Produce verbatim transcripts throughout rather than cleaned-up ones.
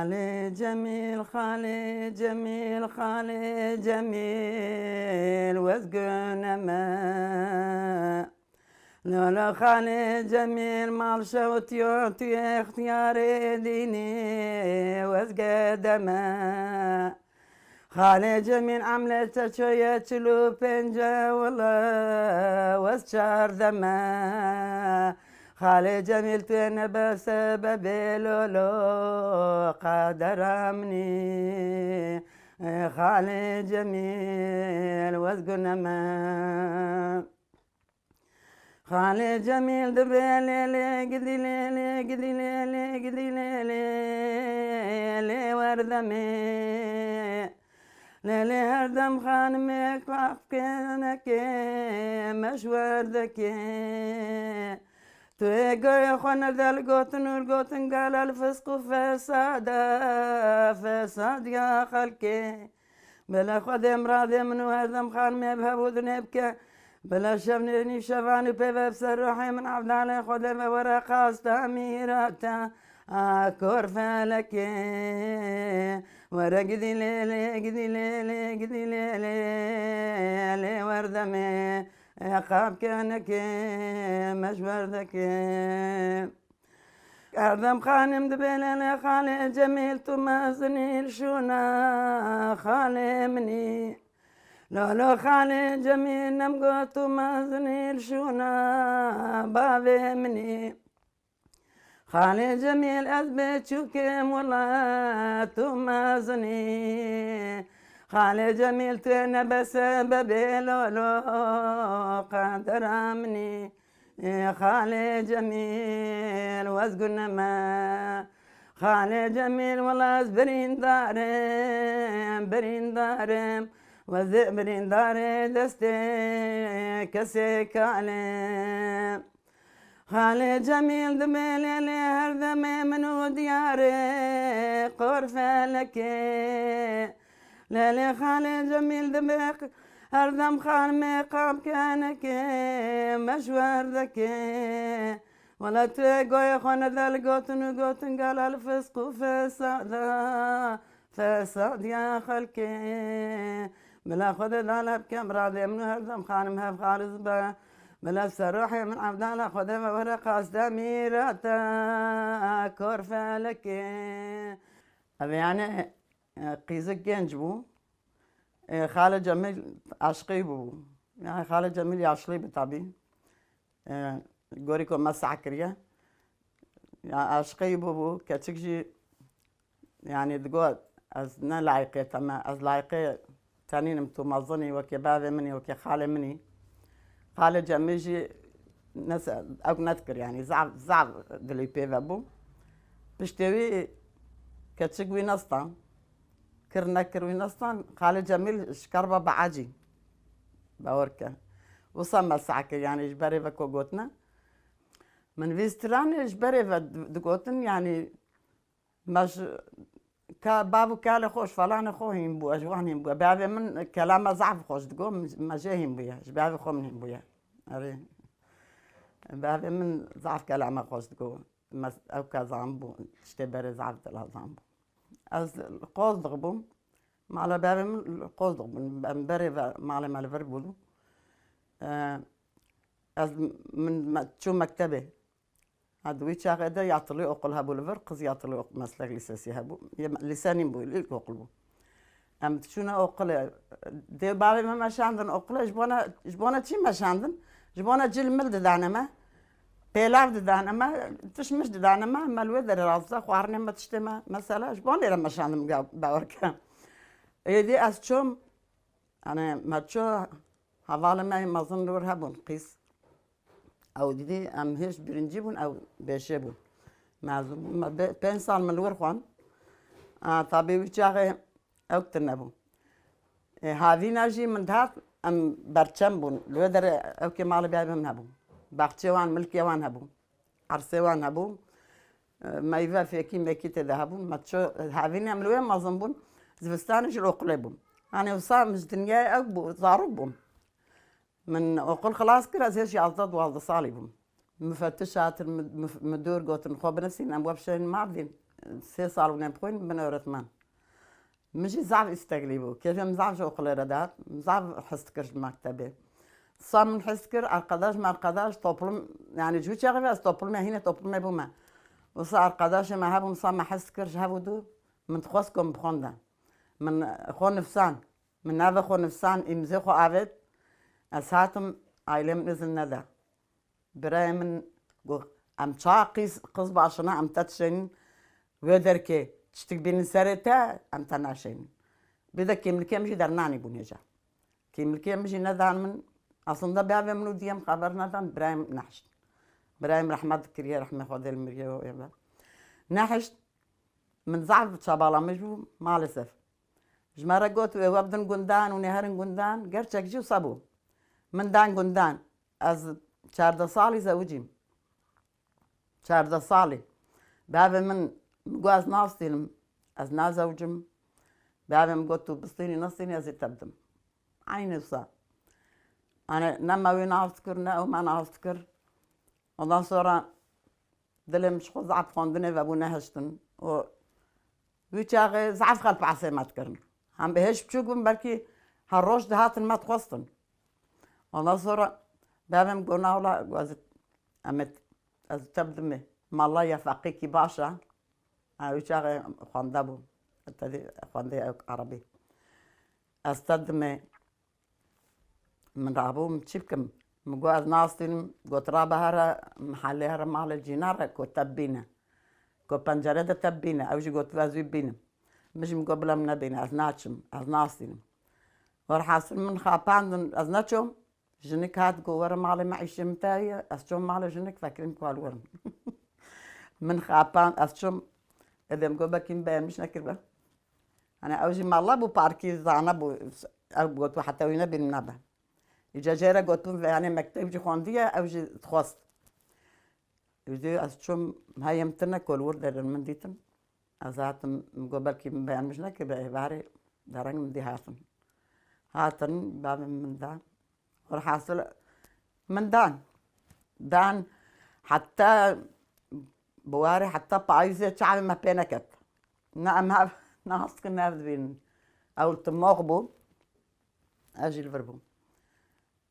Xalê Cemîl, Xalê Cemîl, Xalê Cemîl, wez gune me. Lolo Xalê Cemîl, mal şewtiyo tu yê extiyarê dînî, wez gede me. Xalê Cemîl, emle çeçoye çil û pênce wile, wez çarde me. Xalê Cemîl, tu yê nebe sebebê lolo qedera min î. Ê Xalê Cemîl, wez gune me. Xalê Cemîl dibê lê lê gidî lê lê gidî lê lê gidî lê lê lê werdemê. Lê lê her dem xanimê qaf kenekê meş werdekê. Tu ê goyê xwe nede li gotin û li gotin gala li fisq û fesada, fesadiya xelkê. Bila Xwedê miradê min û her dem xanimê bi hevû dinê bike. Bila şev nê nîv şevan û pê ve bi ser ruhê min Evdalê Xwedê ve were qasta mîrata a kor felekê. Were gidî lê lê, gidî lê lê, gidî lê lê, lê werdemê. Ê qap kenekê, meş werdekê. Erdem xanim dibê lê lê Xalê Cemîl, tu mezinî li şûna xalê min î. Lolo Xalê Cemîl, nem got tu mezinî li şûna bavê min î. Xalê Cemîl, ez bê çûkêm wile tu mezinî. Xalê Cemîl, tu yê nebe sebebê lolo qedera min î. Ê Xalê Cemîl, wez gune me. Xalê Cemîl, wela ez birîndar im, birîndar im. Wezê birîndarê destê kesê kal im. Xalê Cemîl dibê lê lê her demê min û diyarê qor felekê. Lê lê Xalê Cemîl dibê q-, her dem xanimê qap kenekê, meş werdekê. Wela tu yê goyê xwe nede li gotin û gotin gala li fisq û fesada, fesadiya xelkê. Bila Xwedê dala bike miradê min û her dem xanim hev xaliz be. Bila ser ruhê min Evdala Xwedê ve were qasta mîrata kor felekê. Ev yani, e, qîzik genc bû. E, Xalê Cemîl aşqî bû. Yani Xalê Cemîl yaşlî bû tabî. E, gorî ku me seh kiriye. Ya aşqî bû bû. Keçik jî yani digot ez ne layiqê te me. Ez layiqê te nînim, tu mezin î, wekî bavê min î, wekî xalê min î. Xalê Cemîl jî nese, ew nedikir yani. Zaf, zaf dilî pê ve bû. Piştê wî keçik wî nestan. Kir nekir wî nestan, Xalê Cemîl şikar ba beacî. Bawer ke. Wisa me seh kir, yani ji berê ve ku gotine. Min vî stranê ji berê ve di-, digotin, yani me ji ka bav û kalê xwe, ji falanê xwe hîn bû, ji wan hîn bû. Bavê min kelama zaf xweş digot, me jê hîn bûye. Ji bavê xwe min hîn bûye. Erê. Bavê min zaf kelama xweş digot. Mes-, ew ka zan bû, tiştê berê zaf dila zan bû. Ez li Qozdix bûm. Mala bavê min li Qozdix bûn. Em berê ve malê me li vir bû. Ee, ez min me-, çû mektebê. Ha, di wî çaxê de yatilî okul hebû li vir, qiz yatilî ok-, meslek lîsesî hebû. Yê me-, lîse nîn bû, îlk okul bû. Em diçûne oqilê. Dê bavê me meşandin oqilê, ji bona, ji bona çi meşandin? Ji bona cil mil didane me. Pêlav didane me, tişt mişt didane me, me li wê derê razda xwarinê me, tiştê me. Mesela ji bonê re meşandim ga-, bawer ke. Êdî ez çûm, yani me çû hevalê me yê mezin li wir hebûn, qîz. Ew dîdî em hêj birincî bûn, ew bêşê bûn. Mezin bûn. Me be-, pênc sal min li wir xwend. A, tabî wî çaxê ew tune bû. E, havîna jî min dihat, em berçem bûn. Li wê derê ew kê malê bavê min hebû. Baxçê wan, milkê wan hebû. Ersê wan hebû. E, meyve, fêkî, mekî tê de hebû. Me çû, havînê em li wê mezin bûn. Zivistanê jî li oqilê bûn. Hanê wisa min ji dinyayê ew bû, zarok bûm. Min oqil xilas kir, ez hêj yazdeh duwazdeh salî bûm. Mufetiş hatin, mi-, mif-, midur gotin, xwe binisîn, em we bişên Mardîn. sê sal û nêm xwîn, bin öğretmen. Min jî zaf îsteklî bû. Kêfê min zaf ji oqilê re dihat. Min zaf hez dikir ji mektebê. Sa min hez dikir, arkadaş me arkadaş, toplum, yani ji wî çaxê ve ez toplumê, hînê toplumê bûme. Wisa arkadaşê me hebû, wisa me hez dikir ji hev û dû. Min dixwest ku min bixwende. Min xwe nifsan. Min navê xwe nifsan, îmzê xwe avêt. Ez hatim, ailê min izin neda. Birayê min got, em çawa qîz, qiz başine, em te dişênin wê derkê, tiştik bînin serê te, em te naşênin. Bide kîmlikê min jî dernanîbûn hêja. Kîmlikê min jî nedan min, aslında bavê min û diyê min xeber nedan, birayê min nehişt. Birayê min rehmet dikiriye, rehmê Xwedê li miriye û êve. Nehişt, min zaf çabalamîş bû, maalesef. Ji me re got, wê we bidin gundan û nêherin gundan, gerçek jî wisa bû. Min dan gundan. Ez çardeh salî zewicîm. Çardeh salî. Bavê min, min got, ez nastînim. Ez nazewicim. Bavê min got, tu bistînî nastînî, ez ê te bidim. Eynî wisa. Hani ne me wê nas kir, ne ew me nas kir. Ondan sonra dilê min ji xwe zaf xwendinê vebû, nehiştin. Û wî çaxê zaf xelp esê me dikirin. Hem bi hêj biçûk bûm, belkî her roj dihatin me dixwestin. Ondan sonra bavê min got, na wela, ez, em ê, ez te bidimê. Mala ya feqîkî baş e. Ha, wî çaxê xwende bû. Te dî xwendê ew erebî. Ez te didimê. Min rabû, min çi bikim? Min got, ez nastînim. Got, rabe here, mihelê here malê cîna re, ku te bibîne. Ku pencere de te bibîne. Ew jî got, ez wî bibînim. Min jî min got, bila min nebîne, ez naçim, ez nastînim. Werhasil min xapandin, ez neçûm. Jinik hat, got, were malê me, îşê min te ye. Ez çûm malê jinik, fekirîm ku hal werim. Min xapand, ez çûm. Êdî min got, belkî min beğenmiş nekiribe. Hani ew jî mala bû, parkî zana bû. Ew got, heta wî nebînim nabe. Îca jê re gotin ve, hani mekteb jî xwendiye, ew jî dixwest. Îdî ez çûm, heyê min tune ku li wir derin min dîtin. Ez hatim, min got, belkî min beğenmiş nekiribe, êvarê dereng min dî hatin. Hatin, bavê min da. Werhasil min dan. Dan heta biwarê, heta payîzê çavê me pê neket. Ne em hev, ne hest dikin, ne hev dibînin. Ew li timox bû, ez jî li vir bûm.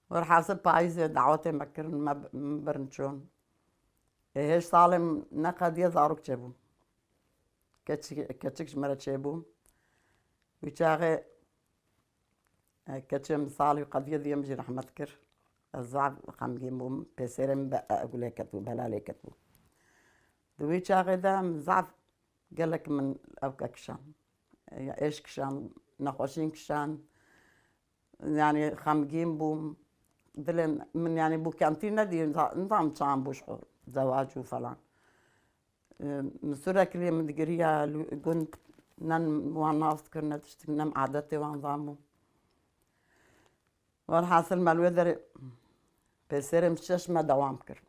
Werhasil payîzê dawetê me kirin, me, me birin çûn. Ê hêj salê min neqediye, zarok çêbûm. Keçik, keçik ji me re çêbû. Wî çaxê E, keçê min salî qediye, diyê min jî rehmet kir. Ez zaf xemgîn bûm. Pêsêrê min be-, e, gulê ketibû, bela lê ketibû. Di wî çaxê de min zaf gelek min ewke kişand. E, êş kişand, nexweşîn kişand. Yani xemgîn bûm. Dilê min yani bûkentî nedî, nizam çawan bû ji xwe, zewac û falan. Min sürekli min digiriya li gund, ne wan nas dikir, ne tiştik, ne adetê wan zanbû. Welhasil me li wê derê pêserê min şeş me dewam kir.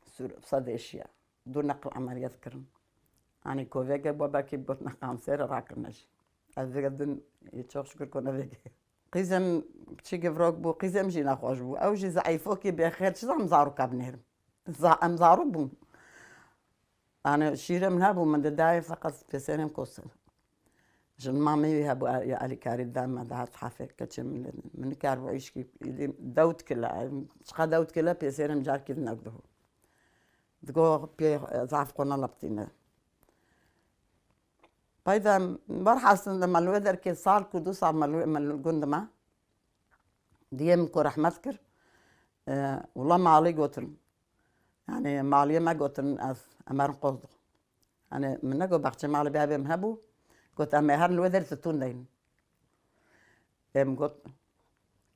Sur-, sedê şiya. Du neqil emeliyat kirin. Anî kovege bo belkî bigotine kanserê rakirine jî. Ez vêge din, çok şükür ku nevêge. Qîzê min piçîkê virok bû, qîzê min jî nexweş bû. Ew jî zeîfokî bêxêr, çi zanim zaroka binêrim. Za-, em zarok bûn. Yanî şîrê min hebû, min didayê feqet pêsêrên kos. Jin mamê wî hebû, ya alîkarî dida me, dihat hefê keçê min lê. Min nikaribû îşkî, îdî dewt kile, çiqa dewt kile, pêsêrê min carkî din ew dihû. Digo pê zaf qona leptîne. Peyda, berhasil de me li wê derkê sal ku du sal me li wê, me li gund me. Diyê min ku rehmet kir, e, wila malî gotin. Yani maliyê me gotin ez, em herin Qozlix. Yani min negot baxçê malê bavê min hebû, got em ê herin li wê derê titûn deynin. Ê min got,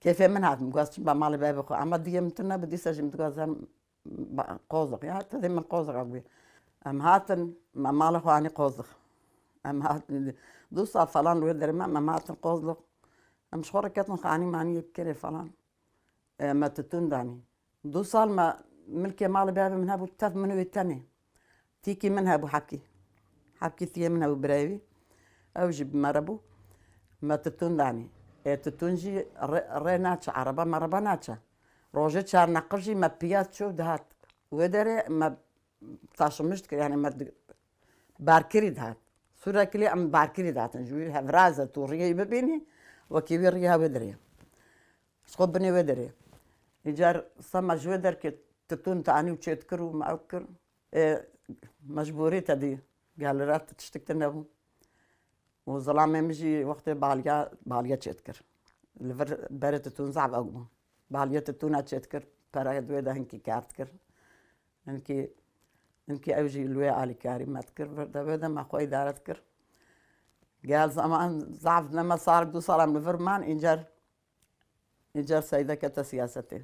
kêfê min hat, min got ez çim ba malê bavê xwe. Ama diyê min tune bû, dîsa jî min digot ez herim ba-, Qozlix. Ya, te dê min Qozlix ez bûye. Em hatin, me malê xwe anî Qozlix. Em hatin, du sal falan li wê derê me, em hatin Qozlix. Em ji xwe re ketin xanî manî yek kerê falan. E, me titûn danî. Du sal me milkê malê bavê min hebû, tev min û wê tenê. Tîkî min hebû hebkî. Hebkî tiyê min hebû birayê wî. Ew jî bi me re bû. Me titûn danî. Ê titûn jî rê, rê naçe, ereba mereba naçe. Rojê çar neqir jî me piya çû dihat. Wê derê me taşimiş dikir, yani me di-, Barkirî dihat. Sûrekilê em barkirî dihatin. Ji wî hevraz e, tu riyê bibînî, wekî wî riya wê derê. Ji xwe binê wê derê. Îcar sema ji wê derkê titûn te anî û çêdikir û me ew kir. Ê, mecbûrî te dî. Gelira tiştik te nebû. Û zilamê min jî wextê baliya, baliya çêdikir. Li vir berê titûn zaf ew bû. Baliya titûna çêdikir, pere di wê de hinkî kar dikir. Hinkî, hinkî ew jî li wê alîkarî me dikir, vir de wê de me xwe îdare dikir. Gel zaman zaf nema sal, du sal em li vir man, încar, încar Seyde kete siyasetê.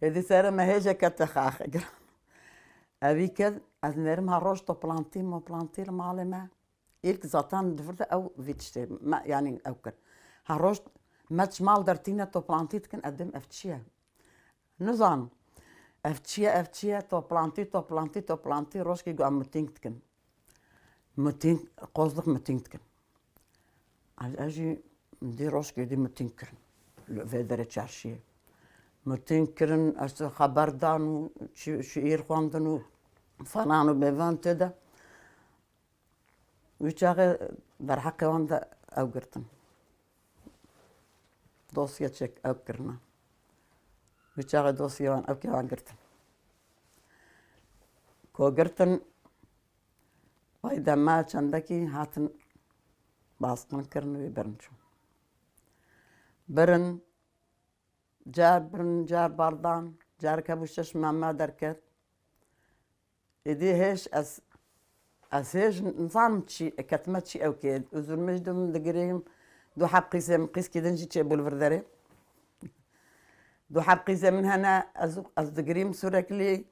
Êdî sere me hêje kete xaxe giran. Evî ket, ez nerim her roj toplantî, moplantî li malê me. Îlk zaten di vir de ew vî tiştê me, yanî ew kir. Her roj me çi mal dertîne toplantî dikin, ez dêm ev çi ye? Nizanim. Ev çi ye, ev çi ye? Toplantî, toplantî, toplantî, rojkî got em mitîng dikin. Mitîng, qozlix mitîng dikin. Ez, ez jî dî rojkê dî mitîng kirin. Li vê derê çarşiyê. Mitîng kirin, ez xeber dan û şi-, şiîr xwendin û falan û bêvan tê de. Wî çaxê derheqê wan de ew girtin. Dosya çek ew kirine. Wî çaxê dosyê wan ew kê wan girtin. Ko girtin, pay dema çendekî hatin baskın kirin wî birin çû. Birin, car birin, car bardan, careke bû şeş meme derket. Êdî hêj ez, ez hêj nizanim çi, ketime çi ew kê. Uzun mij dim digirîm, du heb qîzê min, qîzkî din jî çêbû li vir derê. Du heb qîzê min hene, ez, ez digirîm sûreklî,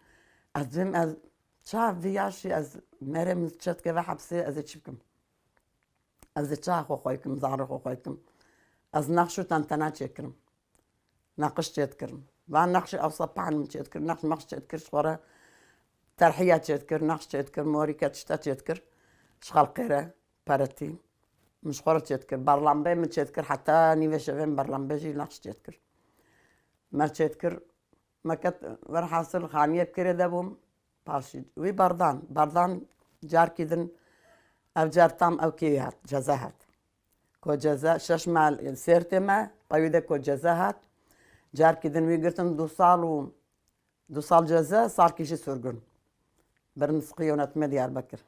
ez dibêm, ez çav vî yaşî, ez merê min çet keve hepsê, ez ê çi bikim? Ez ê çawa xwe xwey kim, zarê xwe xwey kim? Ez nexş û tentena çêkirim. Neqiş çêdikirim. Van nexşê ewsa pehn min çêdikir, nexş mex çêdikir, ji xwe re terhiya çêdikir, nexş çêdikir, morîke tişta çêdikir. Ji xelqê re peretî. Min ji xwe re çêdikir. Berlambê min çêdikir, heta nîvê şevê min berlambê jî nexş çêdikir. Me çêdikir, me ket, werhasil xaniyê kirê de bûm. Paşî wî berdan, berdan carkî din ev car tam ew kê hat, ceza hat. Ko ceza, şeş mal sêrtê me, pey wî de ko ceza hat. Carkî din wî girtin du sal û du sal ceza, salkî jî sürgün. Birin siqî yönetmê Diyarbekir.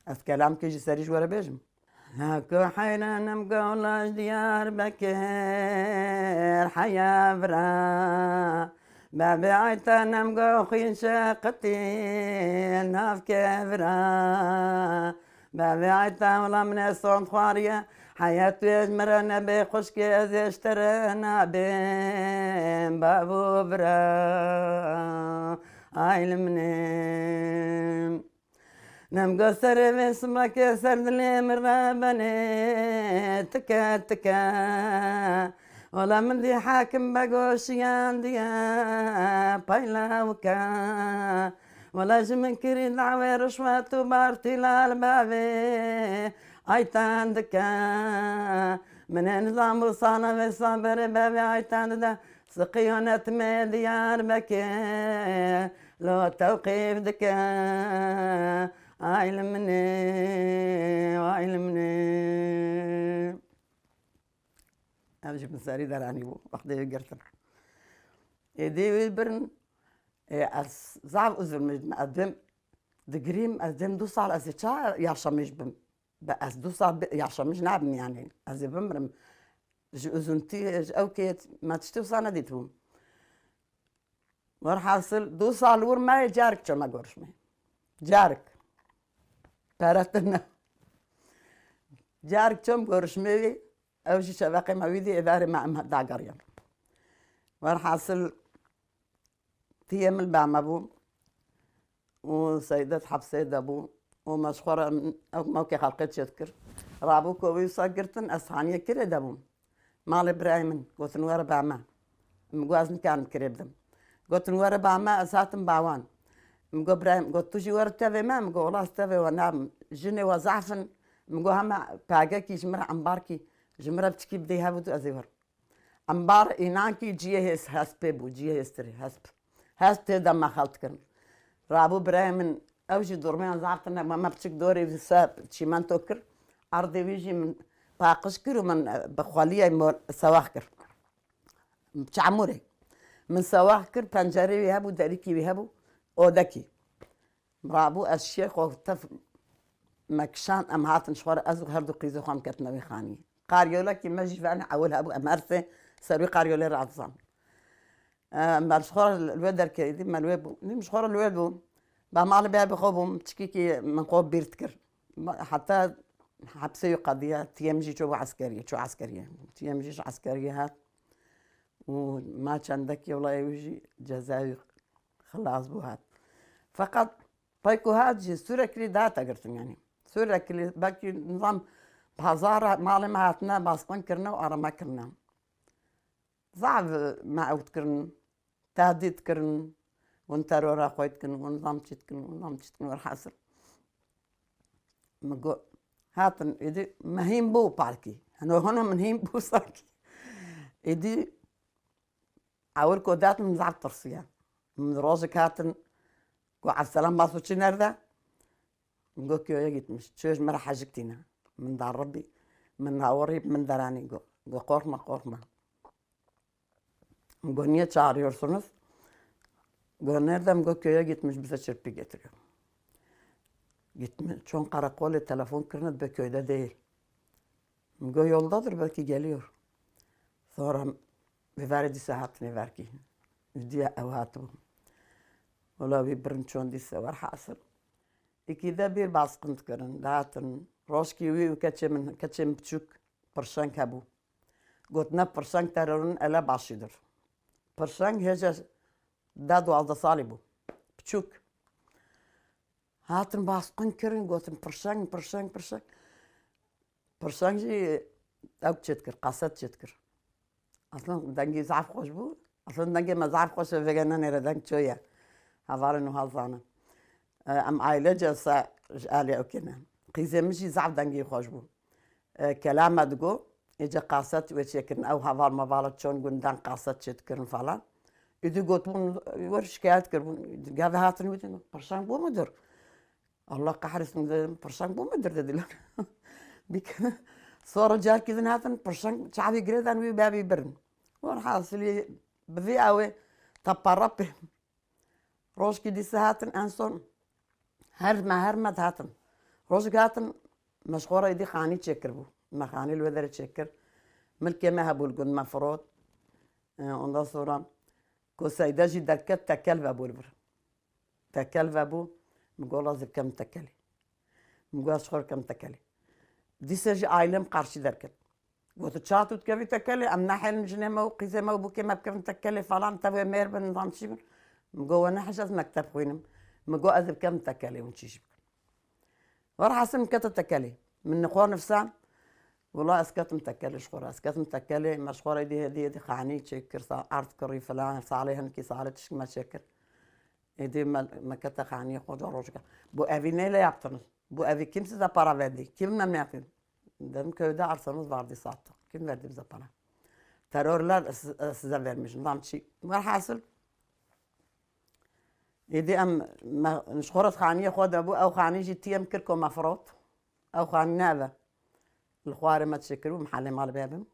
Ez kelamkî ji serî ji we re bêjim. Heko heyranim go laj Diyarbekir heya vira. Bebê Aytenem go xwîn şeqitî nav kevira. Bebê Ayten wila min ê sond xwariye. Heyet wê ji min re nebê xwişkê ez ê ji te re nabêm bavo vira. Ay li min ê. Nemgo serê vê simekê ser dilê min re benê tike tike. Wela min dî hekim be goşiyan diye paylawike. Wela ji min kirî dawê rişwet û bartîla li bavê Ayten dike. Min ê nizam û sana vê saberê bevê Ayten dide. Siqiyonet me Diyarbekir lo tewqîf dike. Ay li min ê, ay li min ê. Ev jî min serî deranî bû, wextê wî girtin. Êdî wî birin, ê, ez zaf uzur mijdim, ez dibêm digirîm, ez dibêm du sal ez ê ça yaşamîş bim. Be ez du sal bi-, yaşamîş nabim yanî. Ez ê bimirim. Ji uzuntî, ji ew kê me tiştê wisa nedîtibû. Werhasil, du sal wir me carik çome görüşmê. Carik. Pere tune. Carik çom görüşmê wî, ew jî şeveqê me wî dî êdarê me em dageriyan. Werhasil, tiyê min ba me bû û Seydet hepsê de bû û me ji xwe re ew mewkê xelqê çêdikir. Rabû ku wî wisa girtin, ez haniyê kirê de bûm. Malê birayê min gotin, "Were ba me." Min got, "Ez nikarim kirê bidim." Gotin, "Were ba me." Ez hatim ba wan. Min got, "Birayê min." Got, "Tu jî were tevê me." Min got, "Wela ez tevê we nabim. Jinê we zaf in." Min got, "Hema pagekî ji min re, embarkî ji min re biçikî bidê hev û du ez ê werim." Embar înankî ciyê hês-, hespê bû, ciyê hêstirê, hesp. Hesp tê de me xelt kirin. Rabû birayê min Ew jî dormeyan zaf tune, me, me piçik dorê wî se çîmento kir. Erdê wî jî min paqij kir û min, e, bi xweliyê min sewax kir. Çamûrê. Min sewax kir, pencerê wî hebû, derîkî wî hebû, odekî. Rabû ez şiyê xwe tef me kişand, em hatin ji xwe re, ez û her du qîzê xwe em ketine wê xaniyê. Qaryolekî me jî venê ewil hebû, em her sê ser wî qaryolê re dizan. E, me ji xwe re li wê derkeyî dî, me li wê bû. Nîm ji xwe re li wê bû. Ba malê bê bi xwe bûm, çikîkî min xwe bîr dikir. Ma-, heta hepsê wî qediya, tiyê min jî çû bo eskeriyê, çû eskeriyê. Tiyê min jî ji eskeriyê hat û ma çendekî wela wî jî cezayê wî xilas bû hat. Feqet pey ku hat jî Sûrekilî date girtin yanî. Sûrekilî belkî nizam hezar malê me hatine baskın kirine û arame kirine. Zaf me ew dikirin, tehdît dikirin, hûn terora xwe dikin, hûn zam çi dikin, hûn zam çi dikin, werhasil. Min got, hatin, êdî me hîn bû parkî. Hino hino min hîn bû sankî. Êdî ewil ku dat min zaf tirsiya. Min rojek hatin, got, Ebselam Basoçî nerede? Min got, köye gitmiş. Çöz me re hecik tîne. Min da Rebî, min hawerî, min deranî got. Got, korkma, korkma. Got, niye çağırıyorsunuz? Got, nerede? Got, köye gitmiş, bize çırpı getiriyor. Gitmiş, çon karakolê telefon kirine, be köyde değil. Got, yoldadır, belki geliyor. Sonra bi verê dîsa hatinê verkî. Diya ew hatibû. Wela wî birin çon dîsa werhasil. Îkî de bir baskın dikirin, dihatin. Rojkî wî û keçê min, keçê min piçûk pirşeng hebû. Got, ne pirşeng terorun ele başidir. Pirşeng hêja da duwazdeh salî bû. Piçûk. Hatin baskın kirin, gotin, pirşeng, pirşeng, pirşeng. Pirşeng jî ew çêdikir, kaset çêdikir. Aslında dengê zaf xweş bû. Aslında dengê me zaf xweş e, vêgene nêre deng ço ye. Hevalên wiha zanin. E, em ailece se ji alî ew kêne. Qîzê min jî zaf dengê xweş bû. E, kelame digo, êce kaset wê çêkirin. Ew heval mevala çon gundan kaset çêdikirin falan. Îdî gotibûn, wer şikayet kiribûn. Gavê hatin wî din, pirşeng bu mudur? Allah kahretsin dedim, pirşeng bu mudur dediler. Bir kere sonra carkî din hatin, pirşeng çavî girêdan wî bavî birin. Werhasilî bi vî awê teparapê. Rojkî dîse hatin, en son her me, her me dihatin. Rojek hatin, me ji xwe re êdî xanî çêkiribû. Me xanî li wê derê çêkir. Milkê me hebû li gund me firot. E, ondan sonra ku Seyde jî derket, tekel vebû li vir. Tekel vebû. Min got, lazim bikem tekelê. Min got, ez ji xwe re bikem tekelê. Dîse jî ailem qarşî derket. Got, tu çawa tu dikevî tekelê? Em nehêlin jinê me û qîzê me û bûkê me bikevin tekelê falan, tevê mêr bin, nizam çi bin. Min got, we nehêj ez mekteb xwînim. Min got, ez ê bikem tekelê, hûn çî jî bikin. Werhasil min kete tekelê. Min nixwe nifsa, wela ez ketim tekelê ji xwe re. Ez ketim tekelê, me ji xwe re êdî hêdî hêdî xanî çêkir, sa erd kirî filan, salê hinekî salê tişkî me çêkir. Êdî me, me kete xaniyê xwe, ca rojeke. Bu evi neyle yaptınız? Bu evi kim size para verdi? Kim ne yaptı? Dedim, köyde arsamız vardı, sattık. Kim verdi bize para? Terörler si-, size vermiş. Lan çi? Velhasil, êdî em, me, ji xwe re xaniyê xwe de bû, ew xanî jî tiyê min kir ku me firot. Ew xanî ne ev e. Li xwarê me çêkiribû, mihelê mal bavê min.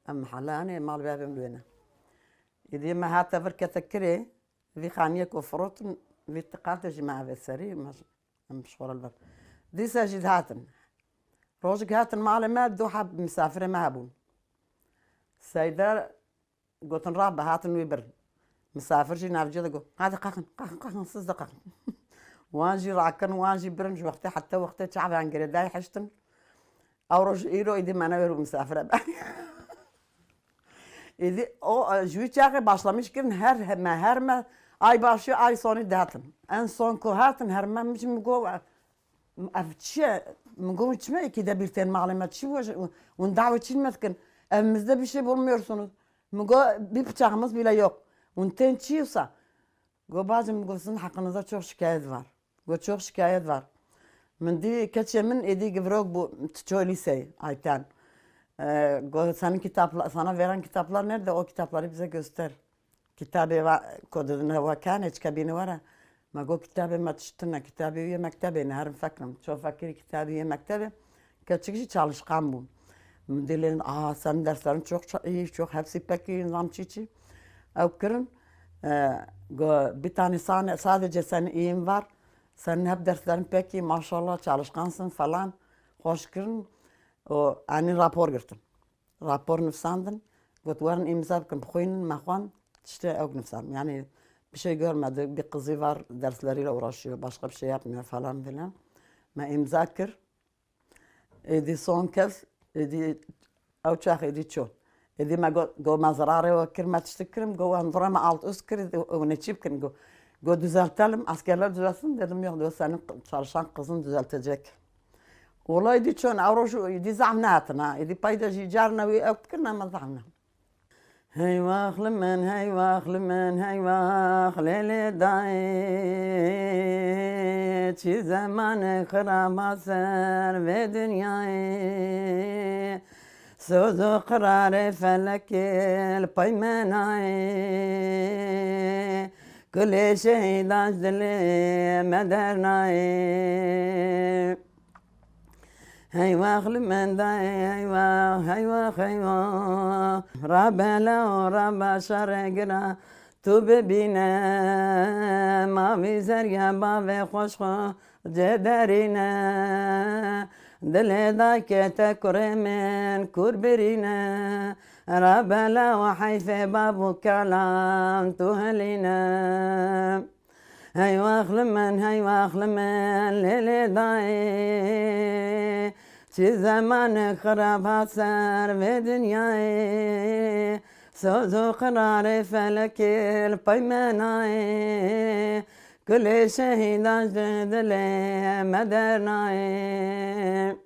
Em mihelanê mal bavê min li wê ne. Êdî me hate vir kete kirê, vî xaniyê ku firotin, vî tiqatê jî me avê serî, me, em ji xwe re li vir. Dîsa jî dihatin. Rojek hatin malê me, du heb misafirê me hebûn. Seyder gotin, rabe, hatin wî birin. Misafir jî navciya de got, hadi kalkın, kalkın, kalkın, siz de kalkın. Wan jî rakin, wan jî birin, ji wextê heta wextê çavan girêdayî hiştin. Ew roj îro êdî me newêr û misafir e. Êdî o, e, ji wî çaxê başlamiş kirin, her me, her me, ay başî, ay sonî dihatin. En son ku hatin, her me min jî min got, ev çi ye? Min got, çi me êkî de bir tên malê me, çi we, hûn dawê çî me dikin? Evimizde bir şey bulmuyorsunuz. Min got, bir bıçağımız bile yok. Hûn tên çi wisa? Got, bacım, got, sizin hakkınızda çok şikayet var. Got, çok şikayet var. Min dî keçê min êdî givrok bû, tu ço lîseyê, Ayten. E, got, senin kitapla-, sana veren kitaplar nerede? O kitapları bize göster. Kitabê va-, ku didine we kanê, çi kebîne were. Me got, kitabê me tiştine, kitabê wî yê mektebê ne, herin fekirim. Ço fekirî kitabê yê mektebê, keçik jî çalışkan bû. Min dî lê, aha, sen derslerin çok ça-, iyi, çok hepsi pek iyi, nizam çi çi. Ew kirin, e, go, bir tane sahne, sadece senin iyin var. Senin hep derslerin pek iyi, maşallah, çalışkansın falan. Hoş kirin. O, yani rapor girtin. Rapor nivsandin. Got, werin imza bikin, bixwînin, me xwend, tiştê ew nivsand. Yani bir şey görmedi. Bir kızı var, dersleriyle uğraşıyor, başka bir şey yapmıyor falan filan. Me imza kir. Êdî son kes, êdî ew çax êdî çû. Êdî me got, got, me zararê we kir, me tiştik kirim, got, wan dure me alt üst kir, êdî hûn ê çi bikin, got, got, düzeltelim, askerler düzelsin, dedim, yok, got, senin çalışan kızın düzeltecek. Wala êdî çûn, ew roj êdî zehf nehatin ha, êdî peyde jî carna wî ew dikirine me zehf ne. Hey wax li min, hey wax li min, hey wax lê lê dayê. Çi zemanê xirab ser vê dinyayê. Soz û qirarê felekê li pey me nayê. Kulê şehîdan ji dilê me dernayê. Hey wax li min dayê, hey wax, hey wax, hey wax. Rabela û raba şerê gira tu bibîne. Mavî zeriya bavê xweş xwe cê derîne. Dilê dayikê te kurê min kur birîne. Rabela û heyfê bav û kalan tu hilîne. Hey wax li min, hey wax li min, lê lê dayê. Çi zemanê xirab hat ser vê dinyayê. Soz û qirarê felekê li pey me nayê. Kulê şehîdan ji dilê me dernayê.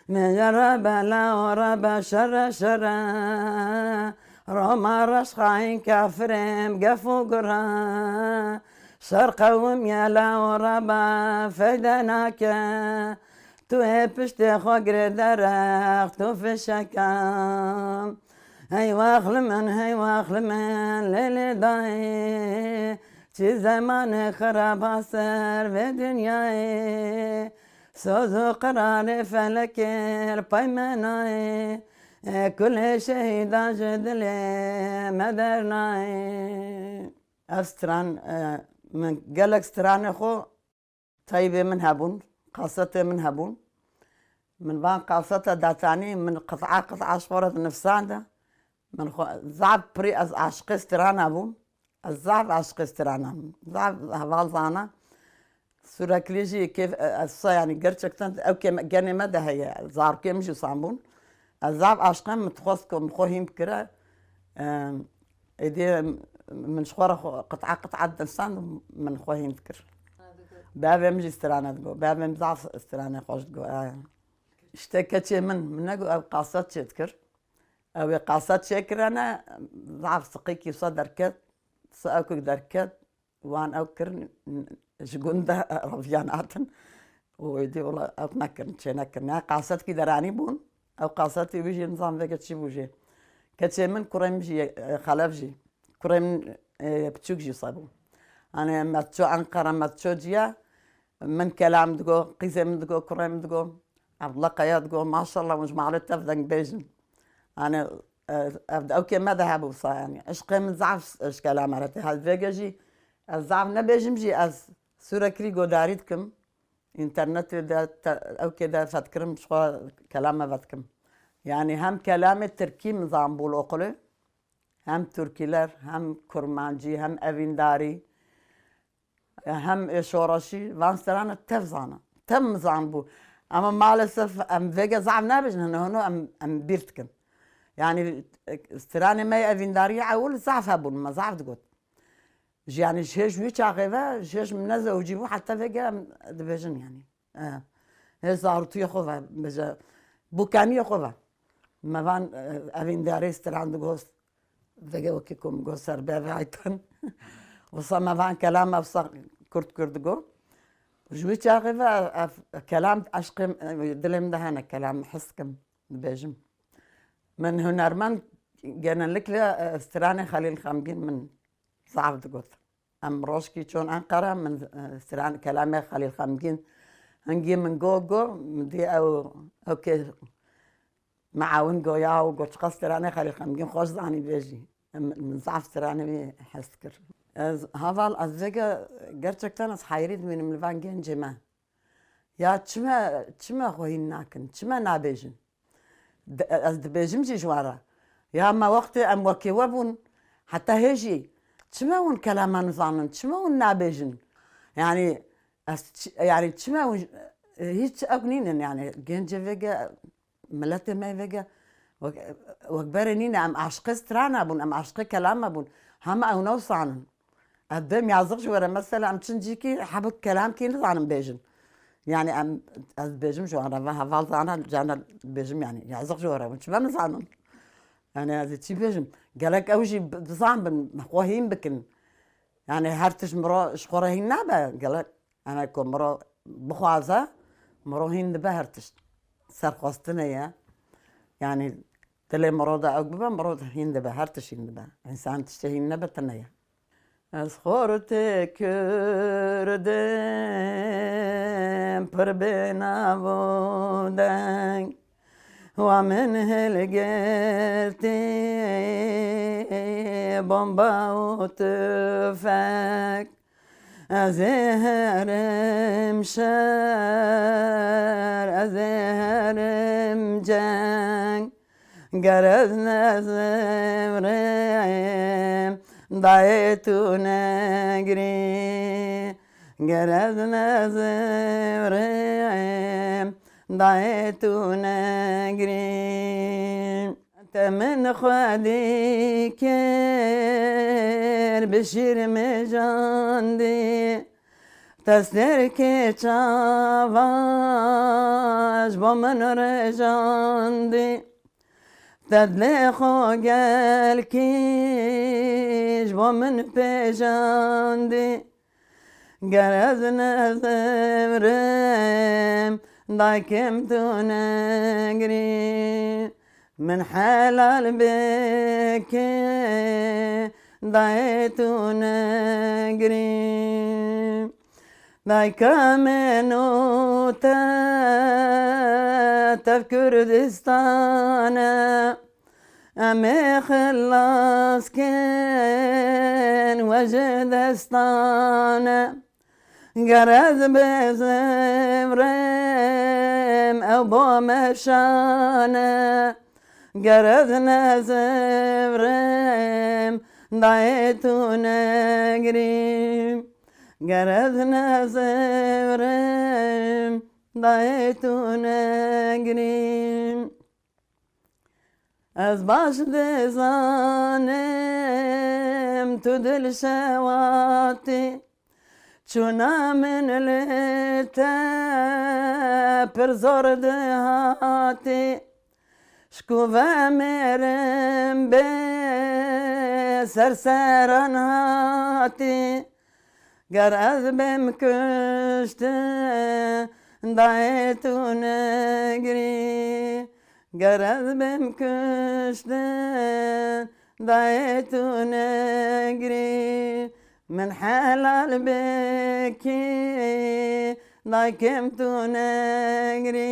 Min jere bela û rebe şere şere. Roma reş xayîn kafirêm gef û gure. Şer qewim yela û rebe feyde nake. Tu ê piştê xwe girê derex, tu fişeke. Hey wax li min, hey wax li min, lê lê dayê. Çi zemanê xirab hat ser vê dinyayê. Soz û qirarê felekê li pey me nayê. E, kulê şehîdan ji dilê me dernayê. Ev stran, e, min gelek stranê xwe teybê min hebûn, kasetê min hebûn. Min van kaseta datanî, min qit'a qit'a ji xwe re dinivsande. Min xwe zaf pirî ez aşiqê strana bûm. Ez zaf aşiqê strana bûm. Zaf heval zana. Sûreklî jî kêf, ez sa, yanî gerçekten ew kê me, genê me de heye. Zarokê min jî san bûn. Ez zaf aşiqe, min dixwest ku min xwe hîn bikire. Em, êdî min ji xwe re xwe qit'a qit'a dinivsand, min xwe hîn dikir. Bavê min jî strana digot. Bavê min zaf stranê xweş digot. Aya. Îşte keçê min, min negot ew qaset çê dikir. Ew ê qaset çêkirene, zaf siqîkî wisa derket, wisa ew ku derket, wan ew kirin, ji gund de reviyan hatin. Û êdî wela ew nekirin, çê nekirin. Ya qasetkî deranî bûn, ew qasetî wî jî nizam veke çi bû jê. Keçê min, kurê min jî, e, xelef jî, kurê min, e, piçûk jî wisa bû. Hani me diço Enqere, me diço ciya, min kelam digo, qîzê min digo, kurê min digo, Abdullah Kaya digo, maşallah, hûn ji malê tev dengbêj in. Hani, e, ev, ew kê me de hebû wisa, yani. Eşqê min zaf ji kelama re tê. Hal vêge jî, ez zaf nebêjim jî, ez sûrekirî godarî dikim. Înternetê de, te, ew kê de fetkirim, ji xwe kelame vedikim. Yani hem kelamê tirkî min zanbû li okulê, hem tirkîler, hem kurmancî, hem evîndarî. Hem ê şoreşî van strana tev zana. Tev min zanbû. Ama maalesef em vêge zaf nabêjin, hino hino em, em bîr dikin. Yani, e, stranê me yê evîndariyê ewil zaf hebûn, me zaf digot. Ji, yani, ji hêj wî çaxê ve, ji hêj min nezewicî bû, heta vêge em dibêjin, yani. E, hêj zarûtiyê xwe ve, bêje, bûkaniyê xwe ve. Me van, e, evîndarê stran digot. Vege wekî ku min got ser bevê Ayten. Wisa me van kelam ev sa kurt kurt digo. Ji wî çaxê ve ev kelam eşqê dilê min de hene, kelam his kim, dibêjim. Min hunermend genellikle, e, stranê Xelîl Xemgîn min zaf digot. Em rojkî çûn Enqere, min, e, stran-, kelamê Xelîl Xemgîn hingî min got, got, min dî ew, ew kê meawin got, ya û got, çiqas stranê Xelîl Xemgîn xweş zanî bêjî. Em, min zaf stranê wî hez kir. Ez, heval, ez vêge gerçekten ez heyrî dimînim li van gencê me. Ya çima, çima xwe hîn nakin, çima nabêjin? De-, ez dibêjim jî ji wan re. Ya me wextê em wekê we bûn, heta hê jî çima hûn kelama nizanin, çima hûn nabêjin? Yanî ez çi-, yanî çima hûn, hîç ew nînin, yanî gencê vêge, miletê me vêge, wek, wek berê nîne, em aşiqê strana bûn, em aşiqê kelama bûn. Hema ew newsanin. Ez dibêm yazık ji we re, mesela em çin cîkî hebû kelamkî nizanin bêjin. Yani em, ez dibêjim ji wan re, ve heval zana, cana dibêjim yani, yazık ji we re, çima nizanin? Yani ez ê çi bêjim? Gerek ew jî bi-, bizan bin, xwe hîn bikin. Yani her tişt miro ji xwe re hîn nabe, gerek, yani ku miro bixwaze, miro hîn dibe her tişt. Serxwestine ye. Yani dilê miro de ew bibe, miro hîn dibe, her tişt hîn dibe. Însan tiştê hîn nebe tune ye. Ez xortê Kurd im, pir bênav û deng. Wa min hilgirtî bomba û tufek. Ez ê herim şer, ez ê herim ceng. Ger ez nezivirim, dayê tu negirî. Ger ez nezivirim, dayê tu negirî. Te min xwedî kir, bi şîr mijandî. Te stêrkê çava ji bo min rêjandî. Te dilê xwe gelkî ji bo min pêjandî. Ger ez nezivirim, daykim tu negirî. Min helal bike, dayê tu negirî. Dayka min û te, tev Kurdistan e. Em ê xilas kin we ji destan e. Ger ez bizivirim, ew bo me şan e. Ger ez nezivirim, dayê tu negirî. Ger ez nezivirim, dayê tu negirî. Ez baş dizanim tu dilşewatî, çûna min li te pir zor dihatî. Ji ku vemêrim bê ser seran hatî. Ger ez bêm kuştin, dayê tu negirî. Ger ez bêm kuştin, dayê tu negirî. Min helal bikî, daykim tu negirî.